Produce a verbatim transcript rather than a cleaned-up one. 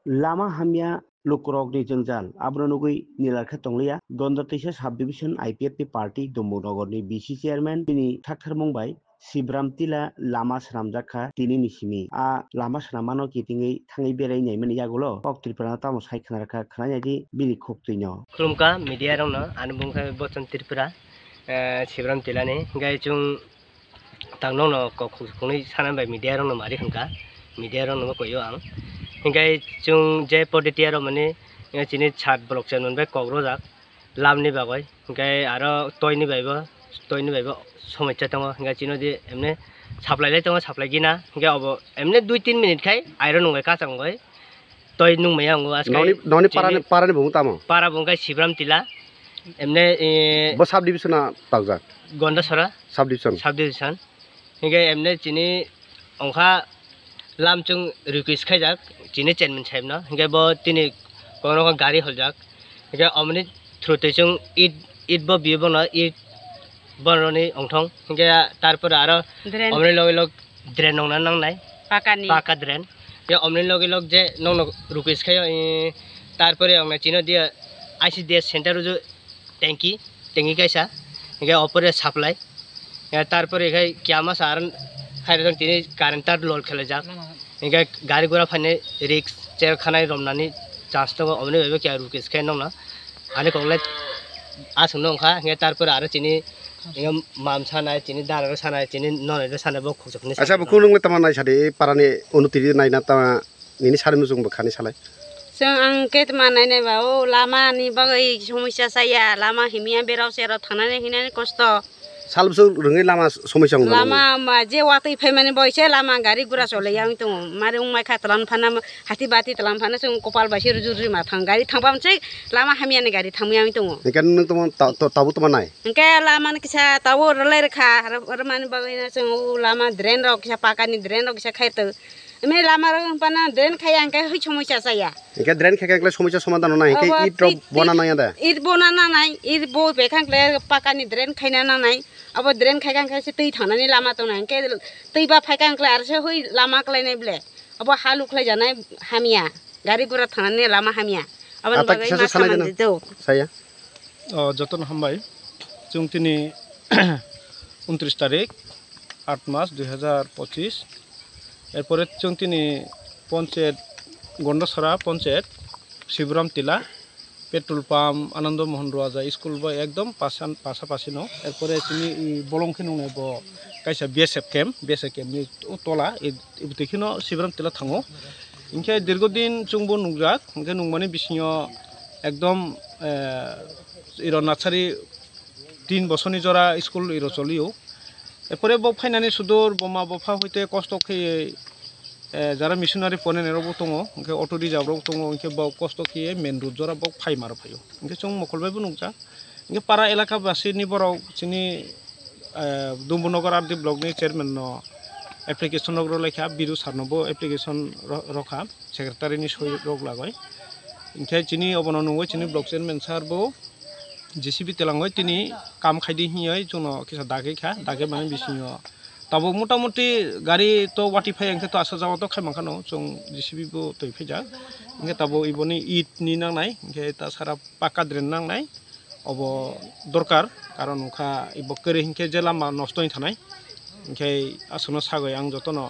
Lama hamya lukurokni jwngjal, abono nugwi nilarkha tongliya. Gonda Teisa Subdivision I P F T Party Dumbu Nogorni V C Chairman bini saktharmung bai Sibram Tila lama swnamjak kha tinini simi. A lama swnammano kitingwi thangwi berai naimani yagulo kok Tripura no tamo sai khna rwkha, khna naidi bini khuktwino. Khulumkha media rokno, ani bumung khe Bochon Tripura, eh, Sibram Tilani. Hinkhe chwng tang nokno kok khuk-, khuknwi sana bai media rokno mari hwnkha, media rokno bo koyo ang. Hinkhe chwng je poritia rok mani, eh, chini sat block chairman bai kok rojak. Lamni bagwi, hinkhe aro toini baibo, toini baibo somosya tongo, hinkhe chini di emne supply lai tongo, supply gina, hinkhe obo emne dui tin minute khai iron wngwi kachangwi toi nungmaya wngo. Noni, noni parani, parani bumung tamo? Para bumung khai Sibram Tila, emne, eh, bo sub division na takjak? Gondasora. Sub division. Sub division. Hinkhe emne chini ongkha lamchung request khaijak chini chairman sahibno, hinkhe bo tini kono gari holjak, hinkhe omoni through twi chwng it, it bo biyo bono it boroni ongthong, hinkhe tarpore aro omoni loge log drain nongna nangnai, pakani, paka drain, hinkhe omoni loge log je nongno request khaio, tarpore ongna chino dia I C D S center uju tanki, tanki kaisa, hinkhe opore supply, hinkhe tarpore khai kiyama sa aron khai rok tini current tar lol khelaijak, hinkhe gari gura phainai risk cher khanai romnani chance tongo, omoni bai bo kiya request khe nongno ani koklai aswk nongkha, hinkhe tarpore aro chini hinkhe mam sanai, chini dara rok sanai, chini nonai rok sanai bo khukjaknai. Acha, bo khulung le tama nai sadi, parani unutiri naina tama. Nini sari muchung bwkhani salai. Chwng ang khe tma nainai ba, o lama ni bagwi somosya chaya, lama himya berao serao thangnani hinani kosto. Sal bwswk rwngwi lama somosya wng. Lama ma je watwi phaimani bo se lama gari gura cholai yang tongo. Mari wng mai kha tlan phana hati bati tlan phana chwng kopal bai se rujur rima thang gari thang bam se lama hamya ni gari thang yang tongo. Hinkhe nwng tamo ta-, to-, tabuk tamo nai. Hinkhe lama ni kisa tabuk rwlai rwkha, rw-, rwmani bagwi no chwng o lama drain rok kisa paka ni drain rok kisa khai tw. Eme lama rok pana drain khaya hwnkhe hoi somosya chaya. Hwnkhe drain khaikha hwnkhe somosya somadhan wngnai, hwnkhe it rok bona nangya da? It bona nanai, it bo bekha hwnkhe pakani drain khaina nanai. Abo drain khaikha hwnkhe se twi thangnani lama tongnai, hwnkhe twi ba phaikha hwnkhe aro se hoi lama khlainai ble. Abo halu khlaijanai hamya, gari gura thangnani lama hamya. Aboni bagwi ma kisa sanai saman jano? Saya. O, jotono hambai. Chwng tini untris tarik, aat mas dui hazar pochis. Erpore chwng tini ponchayat, Gondasora ponchayat, Siburam Tila, petrol pump, Anando Mohon Ruaja school bai ekdom pasan-, pasapasi no. Erpore chini i bolong khe nungnai bo kaisa B S F camp, B S F camp ni tola, i, ibotwi kheno Siburam Tila thango. Hinkhe dirgo din chwngbo nukjak, hinkhe nungmani bisingo ekdom, eh, iro nasari tin bosorni jora school iro cholio. Erpore bo phainani sudur boma bopha hoite kosto khe, eh, jara missionary ponenai rokbo tongo, hinkhe auto reserve rok tongo, hinkhe bo kosto khe main road jora bo phaima rok phaio. Hinkhe chwng mokol bai bo nukjak. Hinkhe para elaka basi ni borok chini, eh, Dumbunogar R D block ni chairman no application rok rwlaikha, Biru sir no bo application ro-, rokha, secretary ni soi rok lagoi. Hinkhe chini obono nungwi chini block chairman sir bo J C B telangwi tini kam khaidi hinwi chwngno kisa dagwi kha, dagwi mani bisingo tabuk motamuti gari to watwi phai, hinkhe to asajao to khai mankha no, chwng J C B bo twi phaijak, hinkhe tabuk iboni it ni nangnai, hinkhe ta sara paka drain nangnai, obo dorkar, karon wngkha ibo kwrwi hinkhe je lama nosto wng thanai, hinkhe aswkno sagwi ang jotono